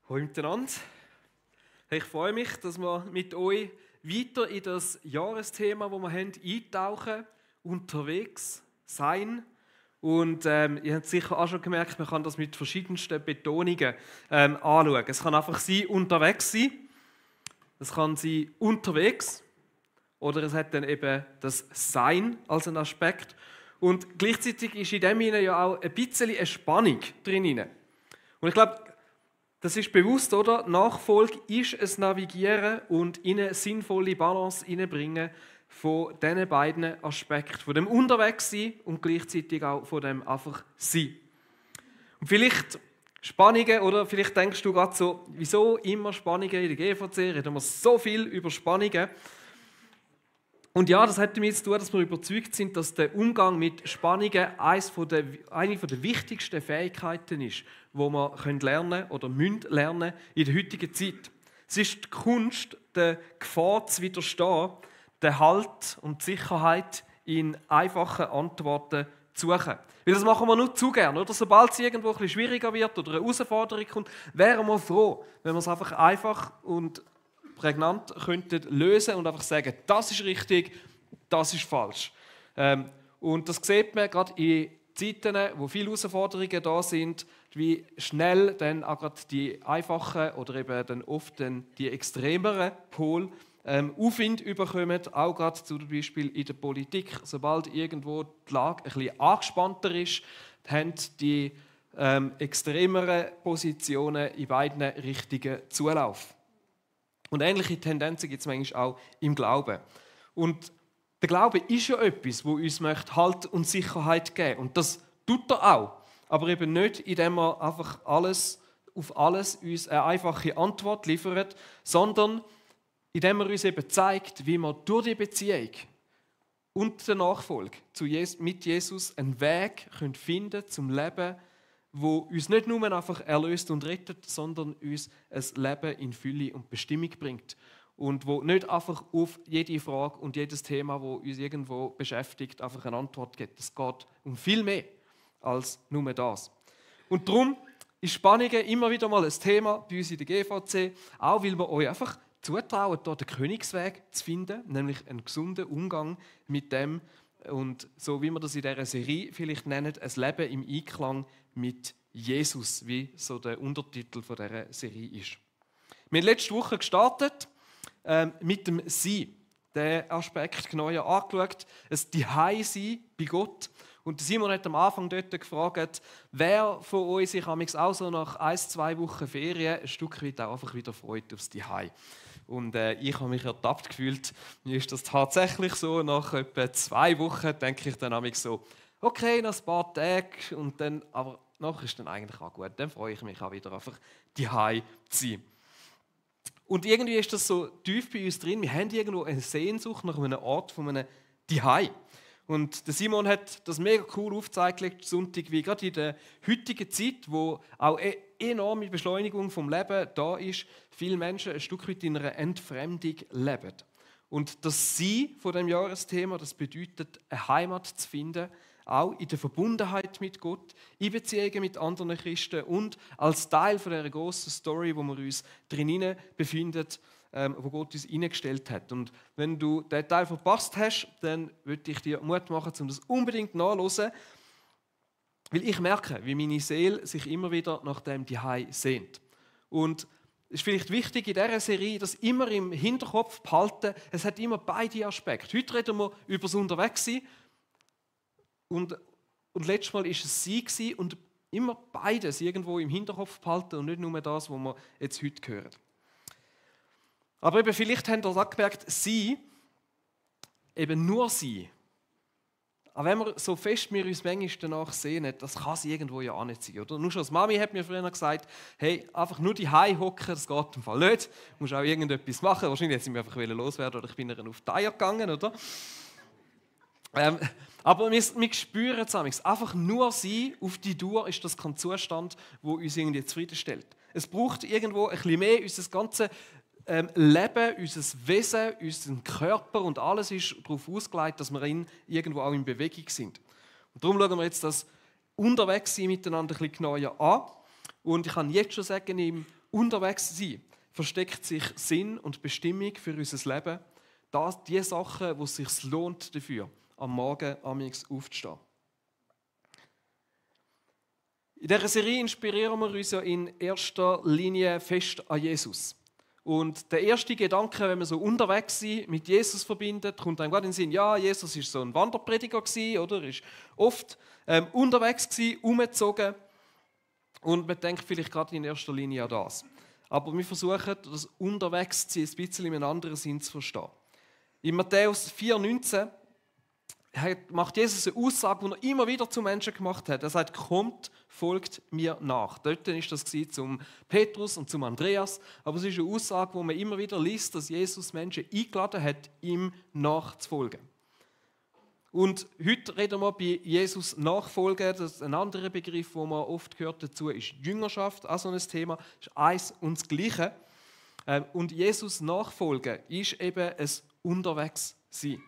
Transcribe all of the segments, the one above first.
Hallo miteinander. Ich freue mich, dass wir mit euch weiter in das Jahresthema, das wir haben, eintauchen, unterwegs sein. Und ihr habt sicher auch schon gemerkt, man kann das mit verschiedensten Betonungen anschauen. Es kann einfach sein, unterwegs sein. Es kann sein, unterwegs. Oder es hat dann eben das Sein als einen Aspekt. Und gleichzeitig ist in dem ja auch ein bisschen eine Spannung drin. Und ich glaube, das ist bewusst, oder? Nachfolge ist ein Navigieren und in eine sinnvolle Balance hineinbringen von diesen beiden Aspekten. Von dem Unterwegssein und gleichzeitig auch von dem einfach Sein. Und vielleicht Spannungen, oder vielleicht denkst du gerade so, wieso immer Spannungen in der GVC? Reden wir so viel über Spannungen. Und ja, das hat damit zu tun, dass wir überzeugt sind, dass der Umgang mit Spannungen eine der wichtigsten Fähigkeiten ist, die wir lernen oder müssen lernen in der heutigen Zeit. Es ist die Kunst, der Gefahr zu widerstehen, den Halt und die Sicherheit in einfachen Antworten zu suchen. Weil das machen wir nur zu gerne. Oder? Sobald es irgendwo ein bisschen schwieriger wird oder eine Herausforderung kommt, wären wir froh, wenn wir es einfach und prägnant könnten lösen und einfach sagen, das ist richtig, das ist falsch. Und das sieht man gerade in Zeiten, wo viele Herausforderungen da sind, wie schnell dann auch gerade die einfachen oder eben dann oft dann die extremeren Pole Aufwind bekommen, auch gerade zum Beispiel in der Politik. Sobald irgendwo die Lage ein bisschen angespannter ist, haben die extremeren Positionen in beiden Richtungen Zulauf. Und ähnliche Tendenzen gibt es manchmal auch im Glauben. Und der Glaube ist ja etwas, wo uns Halt und Sicherheit geben möchte. Und das tut er auch. Aber eben nicht, indem er einfach auf alles uns eine einfache Antwort liefert, sondern indem er uns eben zeigt, wie wir durch die Beziehung und der Nachfolge mit Jesus einen Weg finden können zum Leben, wo uns nicht nur einfach erlöst und rettet, sondern uns ein Leben in Fülle und Bestimmung bringt. Und wo nicht einfach auf jede Frage und jedes Thema, das uns irgendwo beschäftigt, einfach eine Antwort gibt. Es geht um viel mehr als nur das. Und darum ist Spannungen immer wieder mal ein Thema bei uns in der GVC, auch weil wir euch einfach zutrauen, dort den Königsweg zu finden, nämlich einen gesunden Umgang mit dem und so wie wir das in dieser Serie vielleicht nennen, ein Leben im Einklang mit Jesus, wie so der Untertitel von dieser Serie ist. Wir haben letzte Woche gestartet mit dem Sein, den Aspekt genauer angeschaut, ein Zuhause-Sein bei Gott. Und Simon hat am Anfang dort gefragt, wer von euch sich auch so nach 1-2 Wochen Ferien ein Stück weit auch einfach wieder freut aufs Zuhause. Und ich habe mich ertappt gefühlt. Mir ist das tatsächlich so. Nach etwa 2 Wochen denke ich dann so, okay, noch ein paar Tage und dann, aber nachher ist dann eigentlich auch gut. Dann freue ich mich auch wieder einfach, zuhause zu sein. Und irgendwie ist das so tief bei uns drin. Wir haben irgendwo eine Sehnsucht nach einem Ort von einem Zuhause. Und der Simon hat das mega cool aufgezeigt, Sonntag, wie gerade in der heutigen Zeit, wo auch eine enorme Beschleunigung vom Leben da ist, viele Menschen ein Stück weit in einer Entfremdung leben. Und das Sein von dem Jahresthema, das bedeutet, eine Heimat zu finden, auch in der Verbundenheit mit Gott, in Beziehungen mit anderen Christen und als Teil von dieser grossen Story, wo wir uns drinnen befinden, wo Gott uns hineingestellt hat. Und wenn du diesen Teil verpasst hast, dann würde ich dir Mut machen, um das unbedingt nachzuhören, weil ich merke, wie meine Seele sich immer wieder nach dem Zuhause sehnt. Und es ist vielleicht wichtig in dieser Serie, das immer im Hinterkopf behalten, es hat immer beide Aspekte. Heute reden wir über das Unterwegssein und letztes Mal war es Sein und immer beides irgendwo im Hinterkopf behalten und nicht nur das, was wir jetzt heute hören. Aber eben vielleicht habt ihr auch gemerkt, Sein, eben nur Sein. Aber wenn wir so fest wir uns manchmal danach sehen, das kann es irgendwo ja auch nicht sein. Oder? Nur schon als Mami hat mir früher gesagt, hey, einfach nur die Hause hocken, das geht im Fall nicht. Du musst auch irgendetwas machen. Wahrscheinlich hätte sie mich einfach loswerden oder ich bin auf die Eier gegangen. Oder? Aber wir spüren es einfach nur Sein auf die Dauer ist das kein Zustand, der uns irgendwie zufriedenstellt. Es braucht irgendwo ein bisschen mehr, unser ganzes Leben, unser Wesen, unseren Körper und alles ist darauf ausgelegt, dass wir irgendwo auch in Bewegung sind. Und darum schauen wir jetzt das Unterwegssein miteinander ein bisschen genauer an. Und ich kann jetzt schon sagen, im unterwegs sein versteckt sich Sinn und Bestimmung für unser Leben. Die Sachen, wo es sich lohnt dafür, am Morgen amigs aufzustehen. In dieser Serie inspirieren wir uns ja in erster Linie fest an Jesus. Und der erste Gedanke, wenn wir so unterwegs sind, mit Jesus verbindet, kommt einem gerade in den Sinn, ja, Jesus war so ein Wanderprediger gewesen, oder? Er war oft unterwegs gewesen, umgezogen. Und man denkt vielleicht gerade in erster Linie an das. Aber wir versuchen, das Unterwegssein ein bisschen in einem anderen Sinn zu verstehen. In Matthäus 4,19 macht Jesus eine Aussage, die er immer wieder zu Menschen gemacht hat. Er sagt, kommt, folgt mir nach. Dort war das zum Petrus und zum Andreas. Aber es ist eine Aussage, wo man immer wieder liest, dass Jesus Menschen eingeladen hat, ihm nachzufolgen. Und heute reden wir bei Jesus nachfolgen. Das ist ein anderer Begriff, den man oft hört dazu, ist Jüngerschaft, auch so ein Thema. Das ist eins und das Gleiche. Und Jesus nachfolgen ist eben ein Unterwegssein.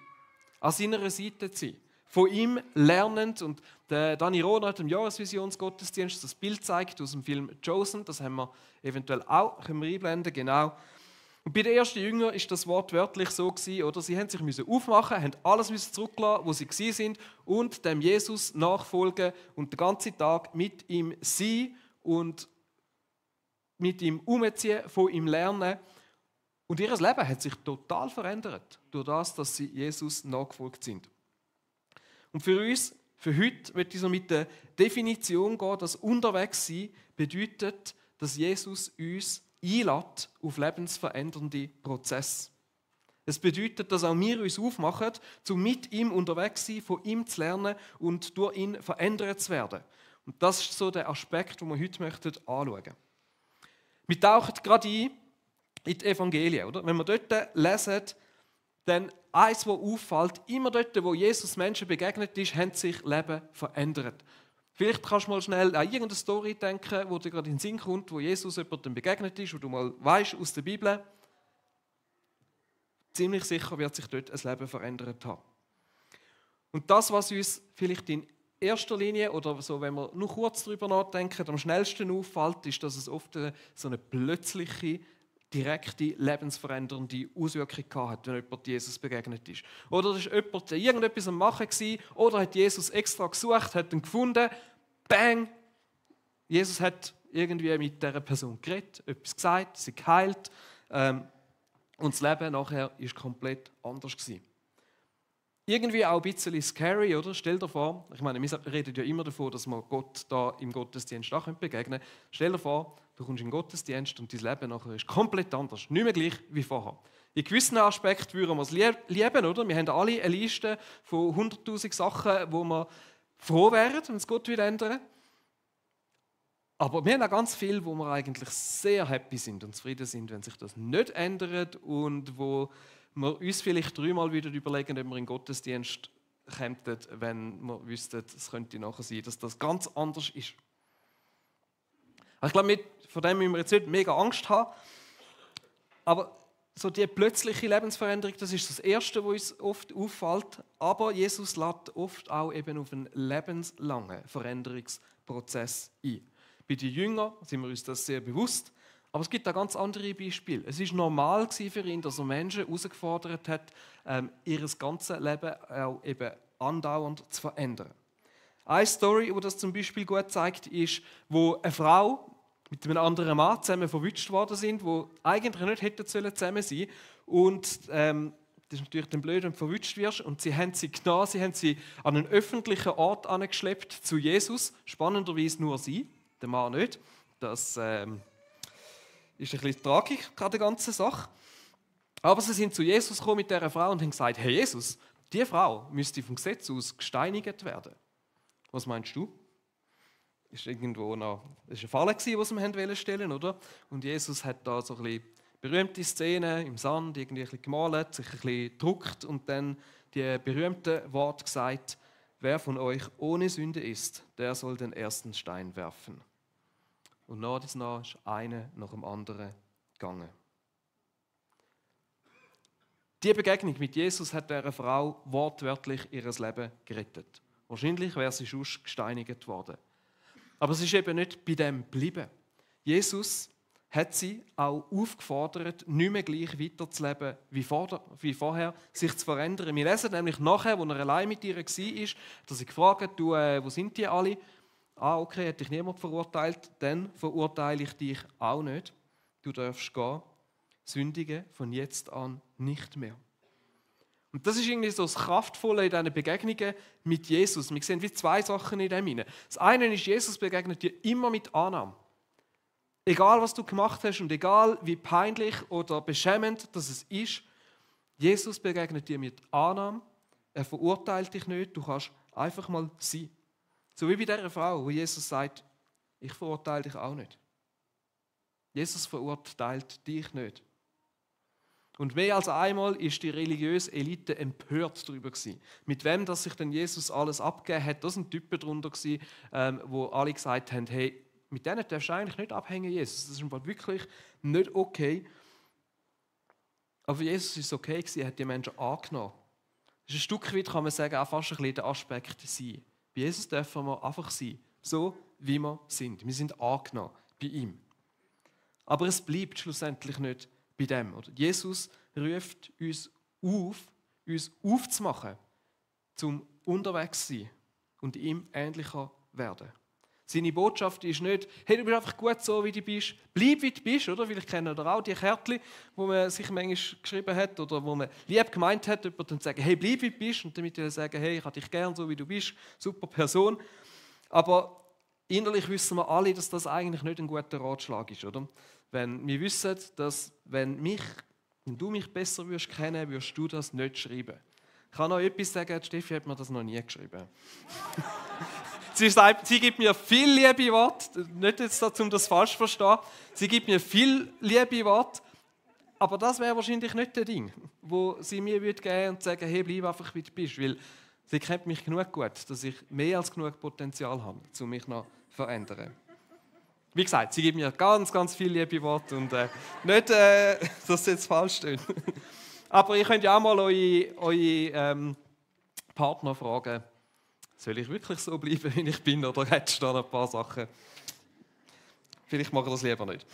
An seiner Seite zu sein. Von ihm lernend. Und der Dani Rohner hat im Jahresvisionsgottesdienst das Bild gezeigt aus dem Film Chosen. Das haben wir eventuell auch, können wir einblenden, genau. Und bei den ersten Jüngern war das wortwörtlich so gewesen, oder? Sie haben sich aufmachen, haben alles zurücklassen, wo sie waren, und dem Jesus nachfolgen und den ganzen Tag mit ihm sein und mit ihm umziehen, von ihm lernen. Und ihr Leben hat sich total verändert, durch das, dass sie Jesus nachgefolgt sind. Und für uns, für heute, möchte ich so mit der Definition gehen, dass unterwegs sein bedeutet, dass Jesus uns einlädt auf lebensverändernde Prozesse. Es bedeutet, dass auch wir uns aufmachen, um mit ihm unterwegs zu sein, von ihm zu lernen und durch ihn verändert zu werden. Und das ist so der Aspekt, den wir heute anschauen möchten. Wir tauchen gerade ein in die Evangelien. Oder? Wenn wir dort lesen, dann eins, was auffällt, immer dort, wo Jesus Menschen begegnet ist, haben sich Leben verändert. Vielleicht kannst du mal schnell an irgendeine Story denken, wo dir gerade in den Sinn kommt, wo Jesus jemandem begegnet ist, wo du mal weißt aus der Bibel. Ziemlich sicher wird sich dort ein Leben verändert haben. Und das, was uns vielleicht in erster Linie, oder so, wenn wir nur kurz darüber nachdenken, am schnellsten auffällt, ist, dass es oft so eine plötzliche, direkte, lebensverändernde Auswirkung hat, wenn jemand Jesus begegnet ist. Oder es war jemand irgendetwas am Machen gewesen, oder hat Jesus extra gesucht, hat ihn gefunden, bang! Jesus hat irgendwie mit dieser Person geredet, etwas gesagt, sie geheilt, und das Leben nachher war komplett anders gewesen. Irgendwie auch ein bisschen scary, oder? Stell dir vor, ich meine, wir reden ja immer davon, dass wir Gott da im Gottesdienst auch begegnen können. Stell dir vor, du kommst in den Gottesdienst und dein Leben nachher ist komplett anders, nicht mehr gleich wie vorher. In gewissen Aspekten würden wir es lieben, oder? Wir haben alle eine Liste von 100'000 Sachen, wo wir froh wären, wenn es Gott ändern. Aber wir haben auch ganz viel, wo wir eigentlich sehr happy sind und zufrieden sind, wenn sich das nicht ändert und wo wir uns vielleicht 3-mal wieder überlegen, ob wir in den Gottesdienst kommen, wenn wir wüssten, es könnte nachher sein, dass das ganz anders ist. Ich glaube, von dem müssen wir jetzt nicht mega Angst haben. Aber so die plötzliche Lebensveränderung, das ist das Erste, was uns oft auffällt. Aber Jesus lädt oft auch eben auf einen lebenslangen Veränderungsprozess ein. Bei den Jüngern sind wir uns das sehr bewusst. Aber es gibt auch ganz andere Beispiele. Es war normal für ihn, dass er Menschen herausgefordert hat, ihr ganzes Leben auch eben andauernd zu verändern. Eine Story, die das zum Beispiel gut zeigt, ist, wo eine Frau mit einem anderen Mann zusammen verwünscht worden sind, die eigentlich nicht hätten zusammen sein sollen. Und das ist natürlich dann blöd, wenn du verwünscht wirst. Und sie haben sie genommen, sie haben sie an einen öffentlichen Ort angeschleppt zu Jesus. Spannenderweise nur sie, der Mann nicht. Das ist ein bisschen Tragik an der ganzen Sache. Aber sie sind zu Jesus gekommen mit dieser Frau und haben gesagt, hey Jesus, diese Frau müsste vom Gesetz aus gesteinigt werden. Was meinst du? Ist irgendwo noch, das war eine Falle, die sie stellen wollten, oder? Und Jesus hat da so ein bisschen berühmte Szenen im Sand, irgendwie ein bisschen gemalt, sich ein bisschen gedruckt und dann die berühmten Worte gesagt, wer von euch ohne Sünde ist, der soll den ersten Stein werfen. Und nach ist einer nach dem anderen gegangen. Die Begegnung mit Jesus hat dieser Frau wortwörtlich ihr Leben gerettet. Wahrscheinlich wäre sie sonst gesteinigt worden. Aber es ist eben nicht bei dem geblieben. Jesus hat sie auch aufgefordert, nicht mehr gleich weiterzuleben wie vorher, sich zu verändern. Wir lesen nämlich nachher, als er allein mit ihr war, dass sie gefragt hat, du, wo sind die alle? Ah, okay, hat dich niemand verurteilt, dann verurteile ich dich auch nicht. Du darfst gehen, sündige von jetzt an nicht mehr. Und das ist irgendwie so das Kraftvolle in diesen Begegnungen mit Jesus. Wir sehen wie zwei Sachen in dem hinein. Das eine ist, Jesus begegnet dir immer mit Annahme. Egal, was du gemacht hast und egal, wie peinlich oder beschämend das ist, Jesus begegnet dir mit Annahme. Er verurteilt dich nicht, du kannst einfach mal sein. So wie bei dieser Frau, wo Jesus sagt, ich verurteile dich auch nicht. Jesus verurteilt dich nicht. Und mehr als einmal ist die religiöse Elite empört darüber gewesen. Mit wem das sich denn Jesus alles abgegeben hat, da sind Typen darunter gewesen, wo alle gesagt haben, hey, mit denen darfst du eigentlich nicht abhängen, Jesus. Das ist im Fall wirklich nicht okay. Aber für Jesus war es okay gewesen, er hat die Menschen angenommen. Das ist ein Stück weit, kann man sagen, auch fast ein bisschen der Aspekt sein. Bei Jesus dürfen wir einfach sein, so wie wir sind. Wir sind angenommen bei ihm. Aber es bleibt schlussendlich nicht bei dem. Oder? Jesus ruft uns auf, uns aufzumachen, zum unterwegs zu sein und ihm ähnlicher werden. Seine Botschaft ist nicht, hey, du bist einfach gut so, wie du bist. Bleib, wie du bist, oder? Vielleicht kennen ihr auch die Kärtchen, wo man sich manchmal geschrieben hat oder wo man lieb gemeint hat, jemandem zu sagen, hey, bleib, wie du bist. Und damit sagen, hey, ich habe dich gern, so wie du bist. Super Person. Aber innerlich wissen wir alle, dass das eigentlich nicht ein guter Ratschlag ist, oder? Wenn wir wissen, dass wenn du mich besser würdest kennen, würdest du das nicht schreiben. Ich kann noch etwas sagen, Steffi hat mir das noch nie geschrieben. Sie sagt, sie gibt mir viel liebe Worte, nicht jetzt dazu, um das falsch zu verstehen. Sie gibt mir viel liebe Worte, aber das wäre wahrscheinlich nicht das Ding, wo sie mir geben würde und sagen, hey, bleib einfach, wie du bist, weil sie kennt mich genug gut, dass ich mehr als genug Potenzial habe, um mich noch zu verändern. Wie gesagt, sie gibt mir ganz, ganz viel liebe Worte und nicht, dass es jetzt falsch steht. Aber ihr könnt ja auch mal eure Partner fragen, soll ich wirklich so bleiben, wie ich bin, oder hättest du da ein paar Sachen? Vielleicht mache ich das lieber nicht.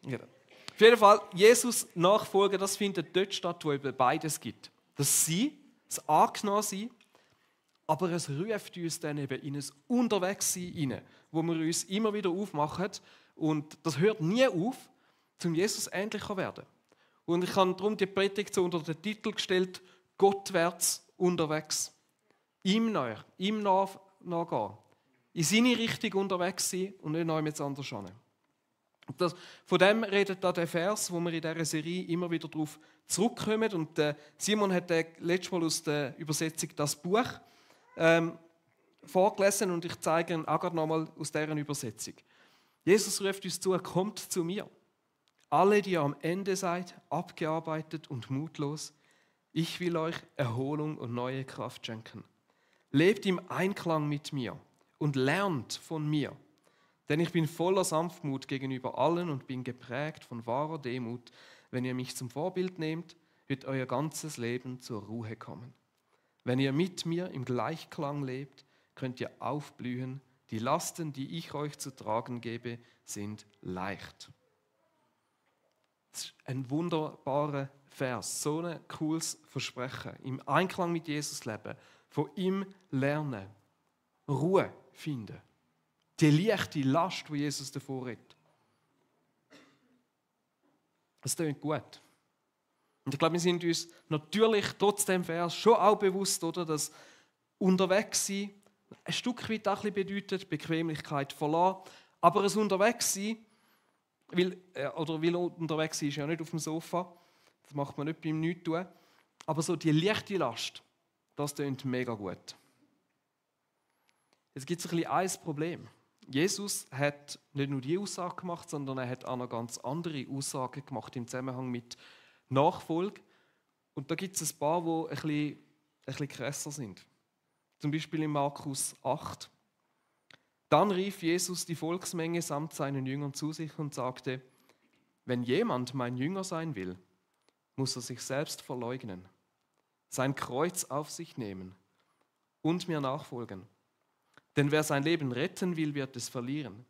Genau. Auf jeden Fall, Jesus nachfolgen, das findet dort statt, wo eben beides gibt. Das Sein, das Angenommensein, aber es ruft uns dann eben in ein Unterwegssein hinein, wo wir uns immer wieder aufmachen und das hört nie auf, zum Jesus ähnlicher zu werden. Und ich habe darum die Predigt so unter den Titel gestellt, Gottwärts unterwegs. Ihm nachgehen, in seine Richtung unterwegs sein und nicht noch jemand anders hin. Von dem redet da der Vers, wo wir in dieser Serie immer wieder darauf zurückkommen. Und Simon hat letztes Mal aus der Übersetzung das Buch vorgelesen und ich zeige ihn auch nochmal aus deren Übersetzung. Jesus ruft uns zu, kommt zu mir. Alle, die ihr am Ende seid, abgearbeitet und mutlos, ich will euch Erholung und neue Kraft schenken. Lebt im Einklang mit mir und lernt von mir, denn ich bin voller Sanftmut gegenüber allen und bin geprägt von wahrer Demut. Wenn ihr mich zum Vorbild nehmt, wird euer ganzes Leben zur Ruhe kommen. Wenn ihr mit mir im Gleichklang lebt, könnt ihr aufblühen. Die Lasten, die ich euch zu tragen gebe, sind leicht. Das ist ein wunderbarer Vers, so ein cooles Versprechen. Im Einklang mit Jesus leben, von ihm lernen, Ruhe finden. Die leichte Last, die Jesus davor redet. Das klingt gut. Und ich glaube, wir sind uns natürlich trotz dem Vers schon auch bewusst, oder, dass unterwegs sein ein Stück weit auch ein bisschen bedeutet, Bequemlichkeit verlassen. Aber ein Unterwegssein, weil unterwegs sein ist ja nicht auf dem Sofa, das macht man nicht beim Nichtstun, aber so die leichte Last, das klingt mega gut. Jetzt gibt es ein Problem. Jesus hat nicht nur die Aussage gemacht, sondern er hat auch noch ganz andere Aussagen gemacht im Zusammenhang mit Nachfolge. Und da gibt es ein paar, die ein bisschen krasser sind. Zum Beispiel in Markus 8. Dann rief Jesus die Volksmenge samt seinen Jüngern zu sich und sagte, wenn jemand mein Jünger sein will, muss er sich selbst verleugnen, sein Kreuz auf sich nehmen und mir nachfolgen. Denn wer sein Leben retten will, wird es verlieren.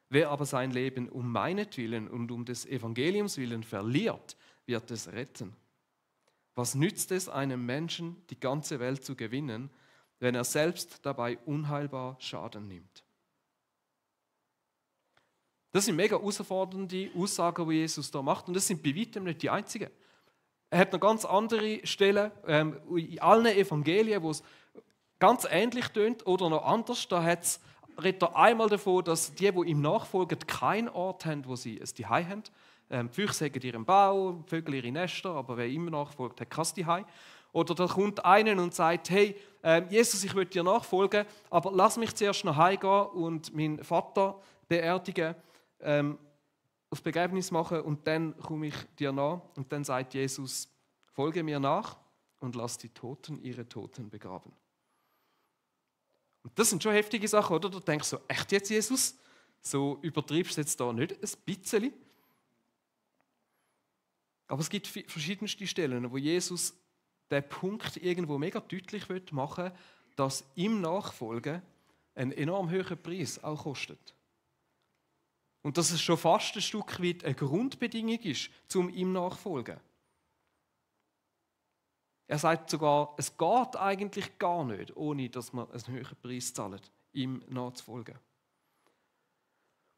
Wer aber sein Leben um meinetwillen und um des Evangeliums willen verliert, wird es retten. Was nützt es einem Menschen, die ganze Welt zu gewinnen, wenn er selbst dabei unheilbar Schaden nimmt? Das sind mega herausfordernde Aussagen, die Jesus da macht, und das sind bei weitem nicht die einzigen. Er hat noch ganz andere Stellen in allen Evangelien, wo es ganz ähnlich tönt oder noch anders. Da redet er einmal davon, dass die ihm nachfolgen, keinen Ort haben, wo sie ein Zuhause haben. Die Füchse haben ihren Bau, die Vögel ihre Nester, aber wer ihm nachfolgt, hat kein Zuhause. Oder da kommt einer und sagt, hey, Jesus, ich will dir nachfolgen, aber lass mich zuerst nach Hause gehen und meinen Vater beerdigen, auf Begräbnis machen, und dann komme ich dir nach. Und dann sagt Jesus, folge mir nach und lass die Toten ihre Toten begraben. Und das sind schon heftige Sachen, oder? Du denkst so, echt jetzt, Jesus? So übertreibst du jetzt da nicht ein bisschen? Aber es gibt verschiedenste Stellen, wo Jesus den Punkt irgendwo mega deutlich machen will, dass ihm Nachfolgen einen enorm hohen Preis auch kostet. Und dass es schon fast ein Stück weit eine Grundbedingung ist, um ihm nachfolgen. Er sagt sogar, es geht eigentlich gar nicht, ohne dass man einen höheren Preis zahlt, ihm nachzufolgen.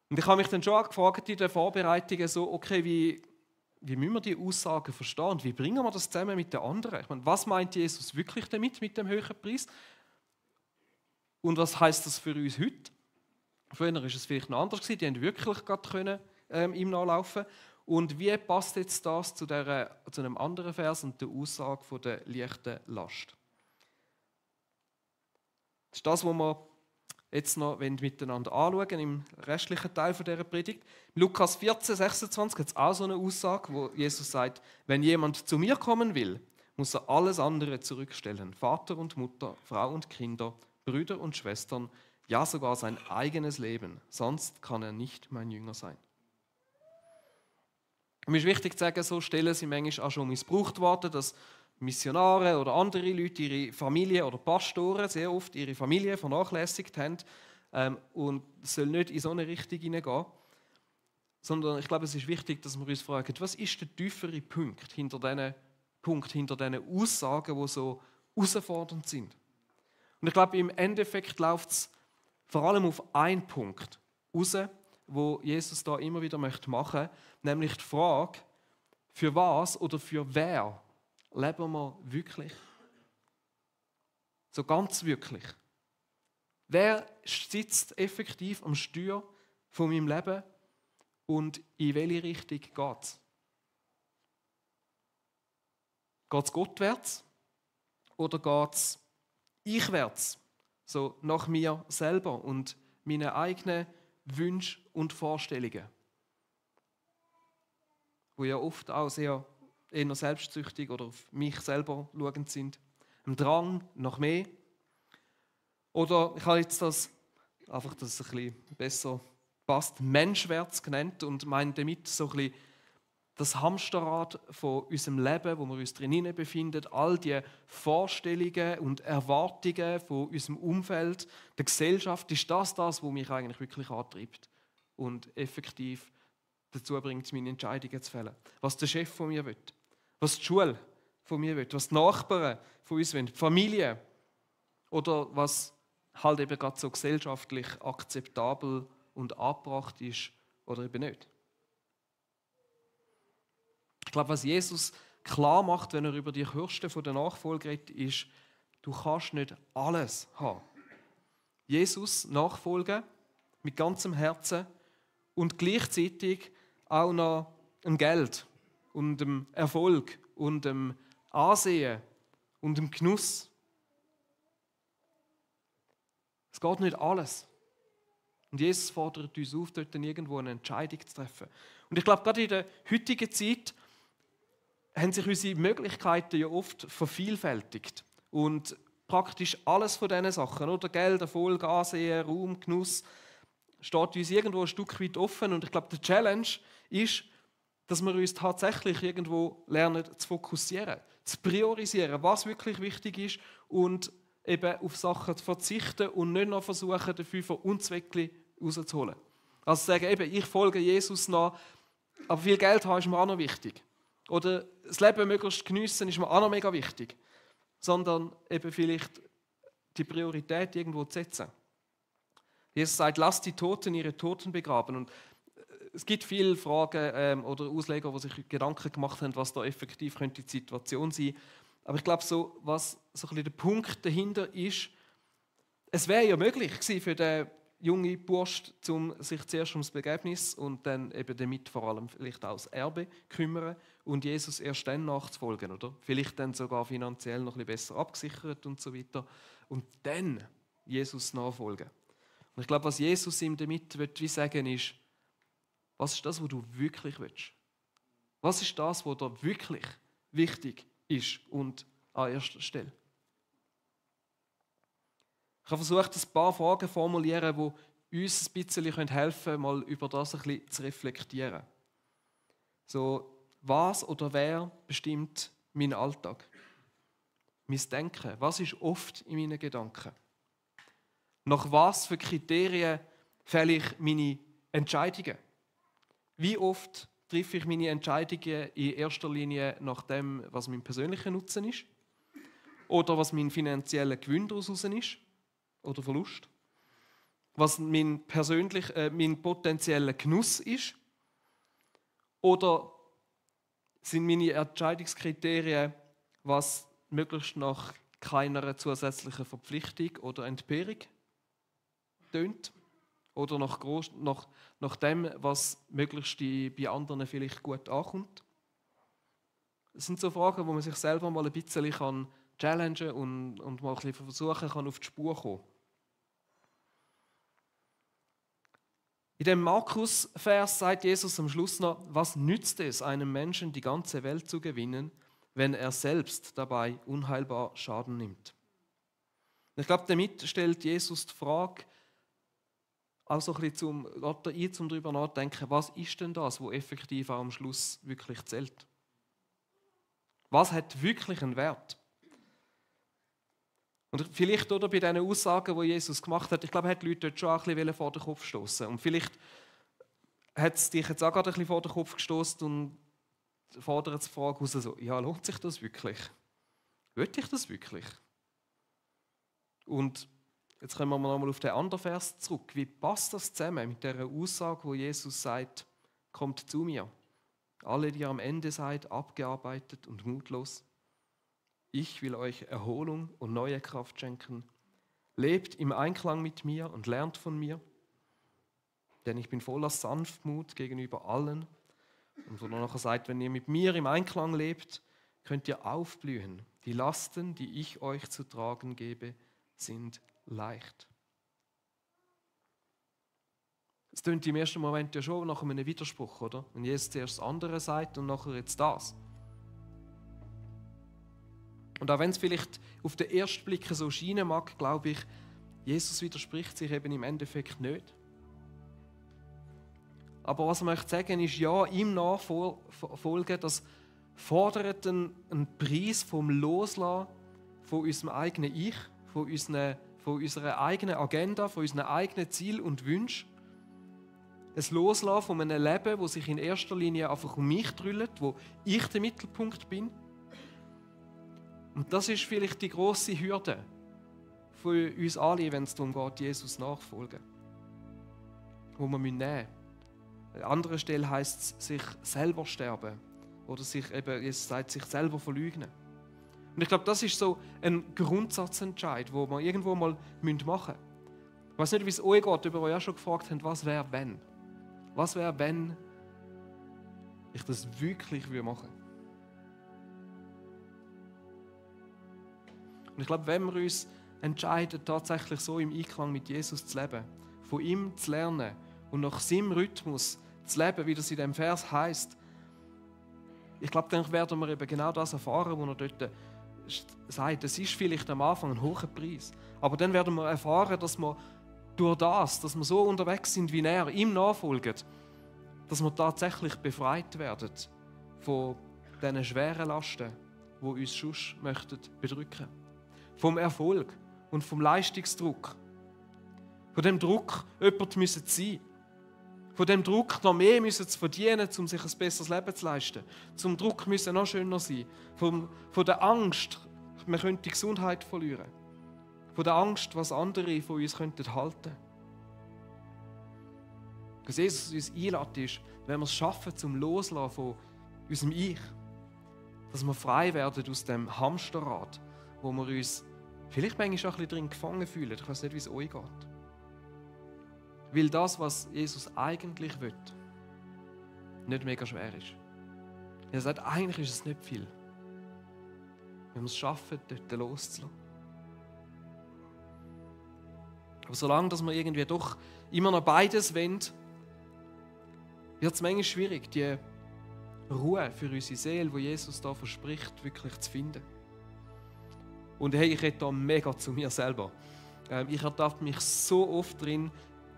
Und ich habe mich dann schon gefragt in den Vorbereitungen, so, okay, wie müssen wir die Aussagen verstehen und wie bringen wir das zusammen mit den anderen? Ich meine, was meint Jesus wirklich damit, mit dem höheren Preis? Und was heißt das für uns heute? Früher war es vielleicht noch anders, die haben wirklich gerade ihm nachlaufen. Und wie passt jetzt das zu einem anderen Vers und der Aussage von der leichten Last? Das ist das, was wir jetzt noch miteinander anschauen im restlichen Teil dieser Predigt. In Lukas 14, 26 hat es auch so eine Aussage, wo Jesus sagt, wenn jemand zu mir kommen will, muss er alles andere zurückstellen. Vater und Mutter, Frau und Kinder, Brüder und Schwestern, ja sogar sein eigenes Leben. Sonst kann er nicht mein Jünger sein. Mir ist wichtig zu sagen, so Stellen sind manchmal auch schon missbraucht worden, dass Missionare oder andere Leute ihre Familie oder Pastoren sehr oft ihre Familie vernachlässigt haben. Und es soll nicht in so eine Richtung hineingehen. Sondern ich glaube, es ist wichtig, dass wir uns fragen, was ist der tiefere Punkt hinter diesen Aussagen, die so herausfordernd sind. Und ich glaube, im Endeffekt läuft es vor allem auf einen Punkt raus, wo Jesus da immer wieder machen möchte, nämlich die Frage, für was oder für wer leben wir wirklich? So ganz wirklich. Wer sitzt effektiv am Steuer von meinem Leben und in welche Richtung geht es? Geht es gottwärts oder geht es ichwärts? So nach mir selber und meinen eigenen Wünschen und Vorstellungen, die ja oft auch sehr eher selbstsüchtig oder auf mich selber schauend sind. Ein Drang nach mehr. Oder ich habe jetzt das, einfach, dass es ein bisschen besser passt, Menschwärts genannt und meine damit so ein bisschen das Hamsterrad von unserem Leben, wo wir uns drin befinden, all die Vorstellungen und Erwartungen von unserem Umfeld, der Gesellschaft, ist das, was mich eigentlich wirklich antreibt und effektiv dazu bringt, meine Entscheidungen zu fällen. Was der Chef von mir will, was die Schule von mir will, was die Nachbarn von uns wollen, die Familie oder was halt eben gerade so gesellschaftlich akzeptabel und angebracht ist oder eben nicht. Ich glaube, was Jesus klar macht, wenn er über die Kosten der Nachfolge redet, ist, du kannst nicht alles haben. Jesus nachfolgen mit ganzem Herzen und gleichzeitig auch noch ein Geld und einem Erfolg und einem Ansehen und einem Genuss. Es geht nicht alles. Und Jesus fordert uns auf, dort dann irgendwo eine Entscheidung zu treffen. Und ich glaube, gerade in der heutigen Zeit haben sich unsere Möglichkeiten ja oft vervielfältigt. Und praktisch alles von diesen Sachen, oder Geld, Erfolg, Ansehen, Raum, Genuss, steht uns irgendwo ein Stück weit offen. Und ich glaube, der Challenge ist, dass wir uns tatsächlich irgendwo lernen zu fokussieren, zu priorisieren, was wirklich wichtig ist und eben auf Sachen zu verzichten und nicht noch versuchen, dafür von Unzweckli rauszuholen. Also sagen, eben, ich folge Jesus nach, aber viel Geld haben ist mir auch noch wichtig. Oder das Leben möglichst geniessen ist mir auch noch mega wichtig. Sondern eben vielleicht die Priorität irgendwo zu setzen. Jesus sagt, lasst die Toten ihre Toten begraben. Und es gibt viele Fragen oder Ausleger, die sich Gedanken gemacht haben, was da effektiv könnte die Situation sein. Aber ich glaube, was so ein bisschen der Punkt dahinter ist, es wäre ja möglich gewesen für den jungen Bursch, sich zuerst ums Begräbnis und dann eben damit vor allem vielleicht auch das Erbe kümmern und Jesus erst dann nachzufolgen, oder? Vielleicht dann sogar finanziell noch ein bisschen besser abgesichert und so weiter. Und dann Jesus nachfolgen. Und ich glaube, was Jesus ihm damit wie sagen ist, was ist das, was du wirklich willst? Was ist das, was dir wirklich wichtig ist und an erster Stelle? Ich habe versucht, ein paar Fragen zu formulieren, die uns ein bisschen helfen können, mal über das ein bisschen zu reflektieren. So, was oder wer bestimmt meinen Alltag? Mein Denken, was ist oft in meinen Gedanken? Nach was für Kriterien fälle ich meine Entscheidungen? Wie oft treffe ich meine Entscheidungen in erster Linie nach dem, was mein persönlicher Nutzen ist? Oder was mein finanzieller Gewinn daraus ist? Oder Verlust? Was mein potenzieller Genuss ist? Oder sind meine Entscheidungskriterien, was möglichst nach keiner zusätzlichen Verpflichtung oder Entbehrung tönt? Oder nach dem, was möglichst bei anderen vielleicht gut ankommt? Das sind so Fragen, wo man sich selber mal ein bisschen challengen und mal ein bisschen versuchen kann, auf die Spur zu kommen. In dem Markus-Vers sagt Jesus am Schluss noch, was nützt es einem Menschen, die ganze Welt zu gewinnen, wenn er selbst dabei unheilbar Schaden nimmt? Und ich glaube, damit stellt Jesus die Frage, auch so ein bisschen zum darüber nachdenken, was ist denn das, was effektiv auch am Schluss wirklich zählt? Was hat wirklich einen Wert? Und vielleicht oder bei diesen Aussagen, die Jesus gemacht hat, ich glaube, er hat die Leute dort schon auch ein bisschen vor den Kopf gestoßen. Und vielleicht hat es dich jetzt auch gerade ein bisschen vor den Kopf gestoßen und fordert die Frage raus, so, ja, lohnt sich das wirklich? Will ich das wirklich? Und jetzt kommen wir nochmal auf den anderen Vers zurück. Wie passt das zusammen mit der Aussage, wo Jesus sagt, kommt zu mir, alle, die am Ende seid, abgearbeitet und mutlos. Ich will euch Erholung und neue Kraft schenken. Lebt im Einklang mit mir und lernt von mir, denn ich bin voller Sanftmut gegenüber allen. Und wo er nachher sagt, wenn ihr mit mir im Einklang lebt, könnt ihr aufblühen. Die Lasten, die ich euch zu tragen gebe, sind leicht. Es klingt im ersten Moment ja schon nach einem Widerspruch, oder? Wenn Jesus zuerst das andere sagt und nachher jetzt das. Und auch wenn es vielleicht auf den ersten Blick so scheinen mag, glaube ich, Jesus widerspricht sich eben im Endeffekt nicht. Aber was ich möchte sagen ist, ja, ihm nachfolgen, das fordert einen Preis vom Loslassen von unserem eigenen Ich, von unserer eigenen Agenda, von unseren eigenen Zielen und Wünschen. Ein Loslassen von einem Leben, das sich in erster Linie einfach um mich dreht, wo ich der Mittelpunkt bin. Und das ist vielleicht die grosse Hürde für uns alle, wenn es darum geht, Jesus nachfolgen. Wo wir nehmen müssen. An anderer Stelle heisst es, sich selber sterben. Oder sich eben, Jesus sagt, sich selber verleugnen. Und ich glaube, das ist so ein Grundsatzentscheid, den wir irgendwo mal machen müssen. Ich weiß nicht, wie es euch geht, über euch auch schon gefragt habt, was wäre, wenn? Was wäre, wenn ich das wirklich machen würde? Und ich glaube, wenn wir uns entscheiden, tatsächlich so im Einklang mit Jesus zu leben, von ihm zu lernen und nach seinem Rhythmus zu leben, wie das in diesem Vers heisst, ich glaube, dann werden wir eben genau das erfahren, was er dort sagt. Es ist vielleicht am Anfang ein hoher Preis, aber dann werden wir erfahren, dass wir durch das, dass wir so unterwegs sind wie er, ihm nachfolgen, dass wir tatsächlich befreit werden von diesen schweren Lasten, die uns sonst bedrücken möchten. Vom Erfolg und vom Leistungsdruck. Von dem Druck, jemand zu sein. von dem Druck noch mehr müssen zu verdienen, um sich ein besseres Leben zu leisten. Zum Druck müssen noch schöner sein. Von der Angst, man könnte die Gesundheit verlieren. Von der Angst, was andere von uns halten könnten. Was Jesus uns einlädt, ist, wenn wir es schaffen, zum Loslassen von unserem Ich, dass wir frei werden aus dem Hamsterrad, wo wir uns vielleicht manchmal auch ein bisschen drin gefangen fühlen. Ich weiß nicht, wie es euch geht. Weil das, was Jesus eigentlich will, nicht mega schwer ist. Er sagt, eigentlich ist es nicht viel. Wenn wir es schaffen, dort loszulassen. Aber solange dass wir irgendwie doch immer noch beides wollen, wird es manchmal schwierig, die Ruhe für unsere Seele, die Jesus da verspricht, wirklich zu finden. Und hey, ich rede da mega zu mir selber. Ich ertappe mich so oft drin,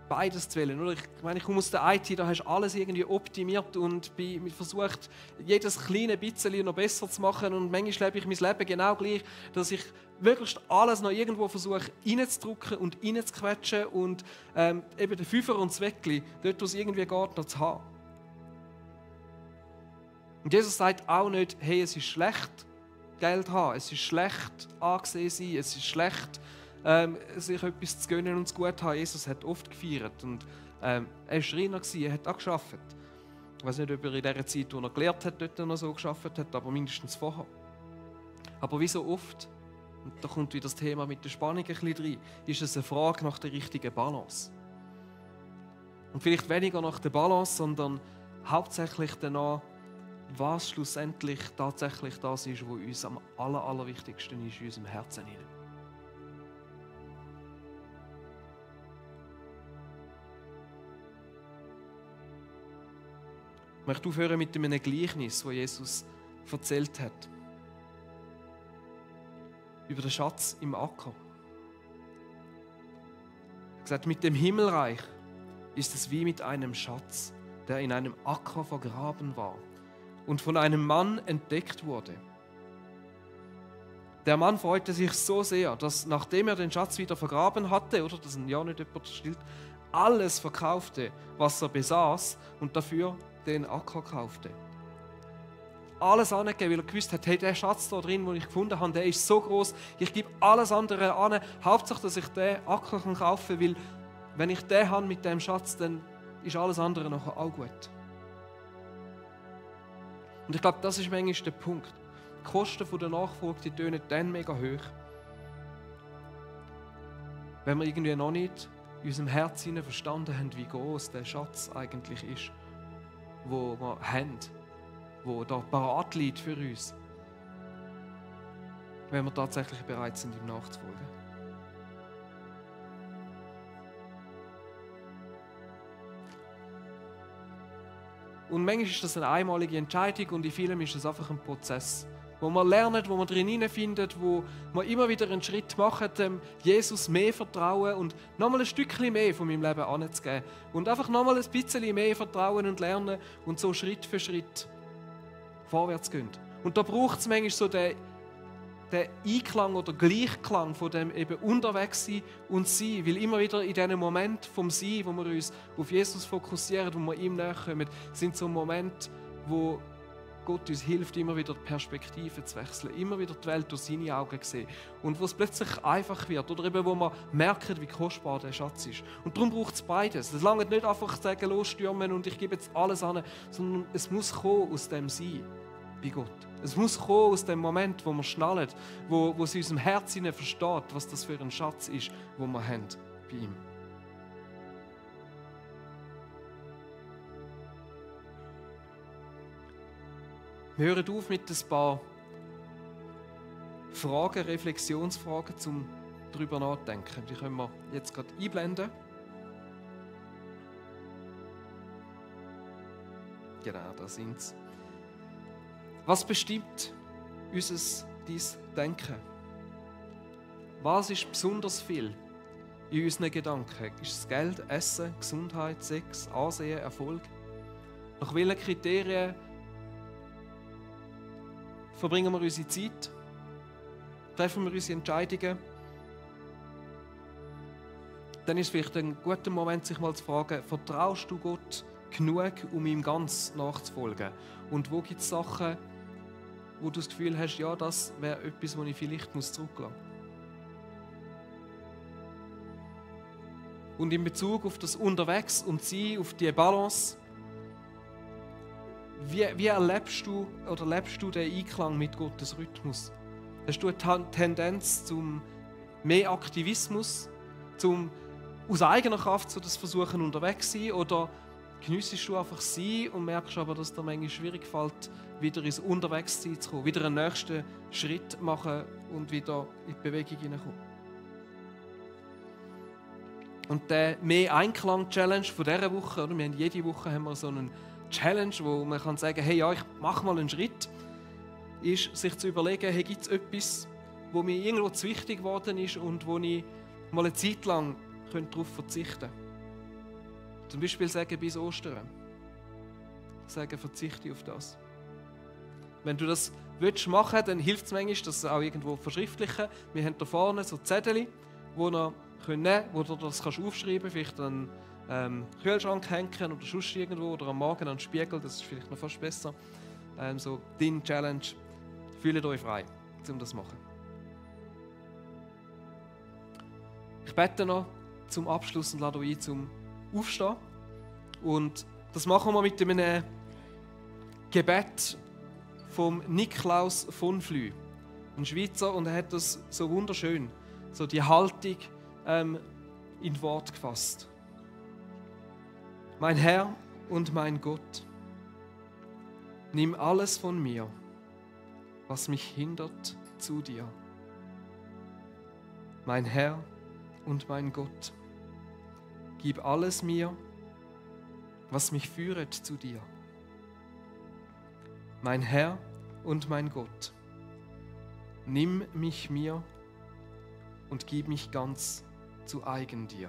beides zu wählen. Oder? Ich meine, ich komme aus der IT, da hast du alles irgendwie optimiert und bin versucht, jedes kleine bisschen noch besser zu machen. Und manchmal lebe ich mein Leben genau gleich, dass ich möglichst alles noch irgendwo versuche reinzudrücken und reinzuquetschen und eben den Fünfer und das Weckli, dort wo es irgendwie geht, noch zu haben. Und Jesus sagt auch nicht, hey, es ist schlecht, Geld zu haben, es ist schlecht, angesehen zu sein, es ist schlecht, sich etwas zu gönnen und zu gut haben. Jesus hat oft gefeiert und er war Schreiner, er hat auch gearbeitet. Ich weiß nicht, ob er in der Zeit, wo er gelehrt hat, dort noch so gearbeitet hat, aber mindestens vorher. Aber wie so oft, und da kommt wieder das Thema mit der Spannung ein bisschen rein, ist es eine Frage nach der richtigen Balance. Und vielleicht weniger nach der Balance, sondern hauptsächlich danach, was schlussendlich tatsächlich das ist, was uns am allerwichtigsten ist in unserem Herzen. Ich möchte aufhören mit einem Gleichnis, das Jesus erzählt hat. Über den Schatz im Acker. Er hat gesagt, mit dem Himmelreich ist es wie mit einem Schatz, der in einem Acker vergraben war und von einem Mann entdeckt wurde. Der Mann freute sich so sehr, dass nachdem er den Schatz wieder vergraben hatte, oder dass ein ja nicht jemand stillt, alles verkaufte, was er besaß und dafür den Acker kaufte. Alles angegeben, weil er gewusst hat, hey, der Schatz da drin, den ich gefunden habe, der ist so groß, ich gebe alles andere an. Hauptsache, dass ich den Acker kaufen kann, weil wenn ich den habe mit dem Schatz, dann ist alles andere nachher auch gut. Und ich glaube, das ist manchmal der Punkt. Die Kosten der Nachfolge, die tönen dann mega hoch, wenn wir irgendwie noch nicht in unserem Herzen verstanden haben, wie groß der Schatz eigentlich ist, wo wir haben, wo da parat liegt für uns, wenn wir tatsächlich bereit sind, ihm nachzufolgen. Und manchmal ist das eine einmalige Entscheidung und in vielen ist es einfach ein Prozess, wo man lernt, wo man drin hineinfindet, wo man immer wieder einen Schritt macht, Jesus mehr vertrauen und nochmal ein Stückchen mehr von meinem Leben anzugeben und einfach nochmal ein bisschen mehr vertrauen und lernen und so Schritt für Schritt vorwärts gehen. Und da braucht es manchmal so den Einklang oder Gleichklang von dem eben unterwegs sein und sein, weil immer wieder in diesem Moment vom Sein, wo wir uns auf Jesus fokussieren, wo wir ihm näher kommen, sind so Momente, wo Gott uns hilft, immer wieder die Perspektive zu wechseln, immer wieder die Welt durch seine Augen zu sehen und wo es plötzlich einfach wird oder eben wo man merkt, wie kostbar der Schatz ist. Und darum braucht es beides. Es langt nicht einfach zu sagen, losstürmen und ich gebe jetzt alles an, sondern es muss kommen aus dem Sein bei Gott. Es muss kommen aus dem Moment, wo wir schnallen, wo es in unserem Herzen versteht, was das für ein Schatz ist, den wir haben bei ihm. Wir hören auf mit ein paar Fragen, Reflexionsfragen, um darüber nachzudenken. Die können wir jetzt gerade einblenden. Genau, da sind sie. Was bestimmt dein Denken? Was ist besonders viel in unseren Gedanken? Ist es Geld, Essen, Gesundheit, Sex, Ansehen, Erfolg? Nach welchen Kriterien verbringen wir unsere Zeit? Treffen wir unsere Entscheidungen? Dann ist es vielleicht ein guter Moment, sich mal zu fragen, vertraust du Gott genug, um ihm ganz nachzufolgen? Und wo gibt es Sachen, wo du das Gefühl hast, ja, das wäre etwas, wo ich vielleicht zurücklassen muss? Und in Bezug auf das Unterwegs und Sein, auf die Balance, wie erlebst du oder lebst du den Einklang mit Gottes Rhythmus? Hast du eine Tendenz zum mehr Aktivismus, zum aus eigener Kraft so das Versuchen unterwegs sein, oder geniessest du einfach sein und merkst aber, dass dir manchmal schwierig fällt, wieder ins Unterwegssein zu kommen, wieder einen nächsten Schritt machen und wieder in die Bewegung hineinkommen? Und der Mehr-Einklang-Challenge von dieser Woche, oder? Wir haben jede Woche haben wir so einen Challenge, wo man kann sagen, hey, ja, ich mache mal einen Schritt, ist sich zu überlegen, hey, gibt es etwas, wo mir irgendwo zu wichtig geworden ist und wo ich mal eine Zeit lang darauf verzichten könnte. Zum Beispiel sagen, bis Ostern. Sagen, verzichte auf das. Wenn du das machen willst, dann hilft es manchmal, das auch irgendwo verschriftlichen. Wir haben da vorne so Zettel, wo du das aufschreiben kannst, vielleicht an Kühlschrank hängen oder sonst irgendwo oder am Morgen an den Spiegel, das ist vielleicht noch fast besser. So dein Challenge, fühlt euch frei, um das zu machen. Ich bete noch zum Abschluss und lade euch ein zum Aufstehen. Und das machen wir mit einem Gebet vom Niklaus von Flü, ein Schweizer, und er hat das so wunderschön, so die Haltung in Wort gefasst. Mein Herr und mein Gott, nimm alles von mir, was mich hindert, zu dir. Mein Herr und mein Gott, gib alles mir, was mich führet zu dir. Mein Herr und mein Gott, nimm mich mir und gib mich ganz zu eigen dir.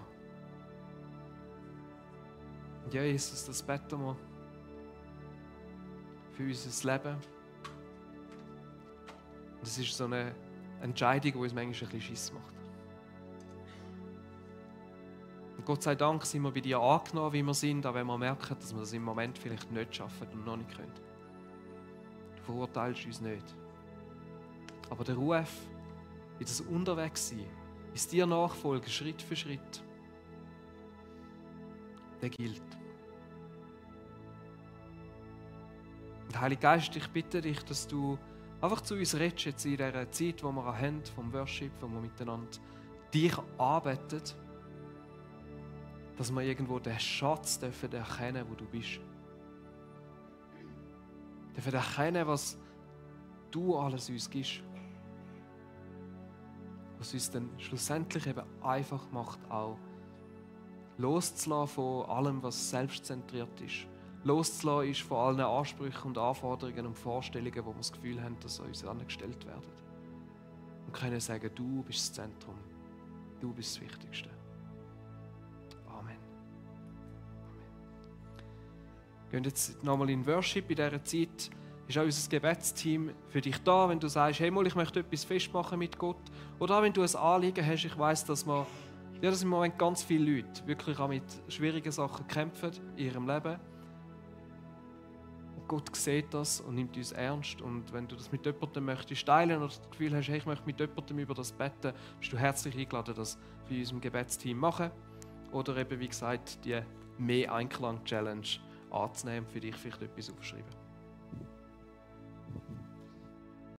Und ja, Jesus, das beten wir für unser Leben. Und es ist so eine Entscheidung, die uns manchmal ein bisschen Schiss macht. Und Gott sei Dank sind wir bei dir angenommen, wie wir sind, auch wenn wir merken, dass wir das im Moment vielleicht nicht schaffen und noch nicht können. Du verurteilst uns nicht. Aber der Ruf, in das Unterwegssein, ist dir nachfolgen, Schritt für Schritt, der gilt. Und Heiliger Geist, ich bitte dich, dass du einfach zu uns redest jetzt in dieser Zeit, die wir haben, vom Worship, wo wir miteinander dich anbeten, dass wir irgendwo den Schatz erkennen dürfen, wo du bist. Wir dürfen erkennen, was du alles uns gibst. Was uns dann schlussendlich eben einfach macht, auch loszulassen von allem, was selbstzentriert ist. Loszulassen ist von allen Ansprüchen und Anforderungen und Vorstellungen, wo wir das Gefühl haben, dass an uns angestellt werden. Und können sagen, du bist das Zentrum. Du bist das Wichtigste. Amen. Wir gehen jetzt nochmal in Worship. In dieser Zeit ist auch unser Gebetsteam für dich da, wenn du sagst, hey, ich möchte etwas festmachen mit Gott. Oder auch wenn du ein Anliegen hast. Ich weiss, dass im Moment ganz viele Leute wirklich auch mit schwierigen Sachen kämpfen in ihrem Leben. Und Gott sieht das und nimmt uns ernst. Und wenn du das mit jemandem möchtest teilen oder das Gefühl hast, hey, ich möchte mit jemandem über das beten, bist du herzlich eingeladen, das für unserem Gebetsteam machen. Oder eben, wie gesagt, die Mehr-Einklang-Challenge anzunehmen und für dich vielleicht etwas aufschreiben.